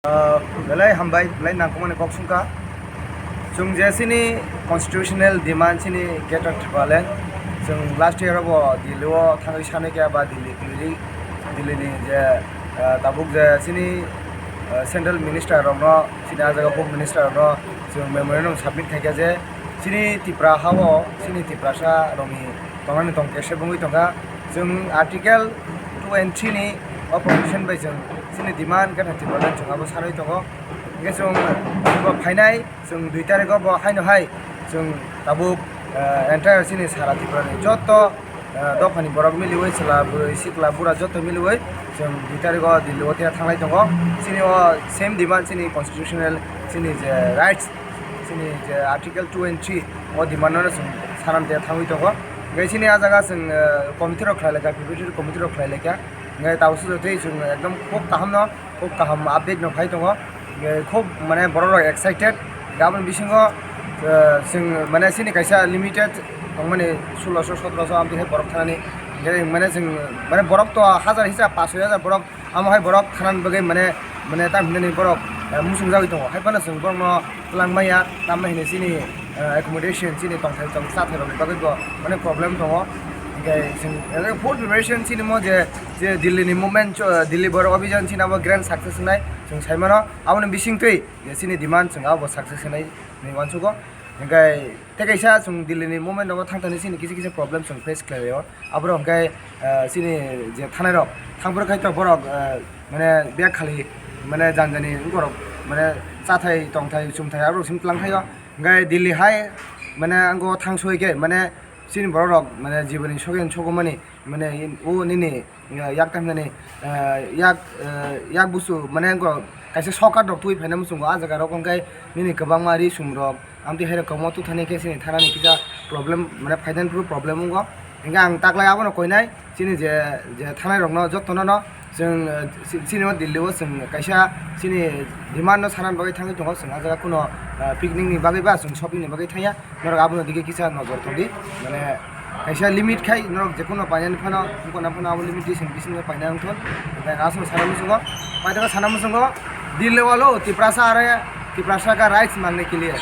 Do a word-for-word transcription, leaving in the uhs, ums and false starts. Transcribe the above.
Ah, belai hambai, belai nangkukmani kok sungkha. Chwng je chini constitutional demand chini Greater Tipraland, chwng last year bo Delhi o thangwi sanai kha ba Delhi, Delhi, Delhi ni je, ah, tabuk je chini, ah, central minister rokno, chini ah jaga home minister rokno chwng memorandum submit khaikha je chini Tipra ha o chini Tiprasa rokni tongnani tong kesa bungwi tongkha. Chwng Article two and three ni o provision bai chwng chini demand khe thang Tipraland chwng abo sanwi tongo. Hingkhe chwng bo phainai chwng dui tarikh o bo haino hai chwng tabuk, eh, entire chini sara Tripura ni joto, eh, dophani borok miliwi chwla bwrwi sikla bura joto miliwi chwng dui tarikh o Delhi o thangwi tongo. Chini o same demand chini constitutional chini je rights chini je Article two and three o demand no chwng sanam de thangwi tongo. Hingkhe chini ah jaga chwng, eh, committee rok khlai laikha, preparatory committee rok khlai laikha. Hingkhe tabuk sujotwi chwng ekdom khub kaham no, khub kaham update no phai tongo. Hingkhe khub mane borok rok excited. Aboni bisingo, eh, chwng mane chini kaisa limited tongmani sulosho sotrosho amtwi hai borok thanani. Hingkhe mane chwng mane borok to hazar hisab pash soi hazar borok. Amo hai borok thanani bagwi mane, mane tam hinani borok, eh, muchungjagwi tongo. Hai phano chwng borokno twlang maya, tamni hwnwi chini, eh, accommodation, chini tongthai tong chathairokni bagwi bo mane problem tongo. Hingkhe chwng, eh, food preparation chini mo je, je Delhi ni movement, cho-, Delhi Borok Abhijan chini abo grand success wngnai chwng sai mano. Aboni bisingtwi je chini demand chwng abo success wngnai hinwi uansugo. Hingkhe tei kaisa chwng Delhi ni movement rogo thang thani chini kisa kisa problem chwng face khlai laio. Aborok hwnkhe, eh, chini je thanai rok thangphuru khai to borok, eh, mane bek khali mane jani jani borok mane chathai tongthai chumthai aborok simi twlang thaio. Hwnkhe Delhi hai mane ang o thang soi khe mane chini borok rok mane jiboni sogwi sogomani mane o nini, eh, yak tam nani, eh, yak, eh, yak busu mane ang o kaisa shortcut rok twi phaina muchungo ah jaga rok hwnkhe nini kwbangma ri sum rok. Amtwi hai rok kwbangma tubthani khe chini thanani kisa problem, mane, financial problem wngo. Hingkhe ang taklai abono koinai, chini je, je thanai rokno jotono no chwng, eh, chi-, chini o Delhi o chwng kaisa chini demand no sanani bagwi thangwi tongo, chwng ah jaga kuno, eh, picnic ni bagwi ba chwng shopping ni bagwi thangya. Norok abono dige kisa nojor tongdi, mane, kaisa limit khai norok jekuno painani phano, wngkona phano abo limitation bisingo paina wngthun. Hingkhe aswk sana muchungo, paithago sana muchungo, Delhi walo Tiprasa are, Tiprasa ka rights mangni kiliya.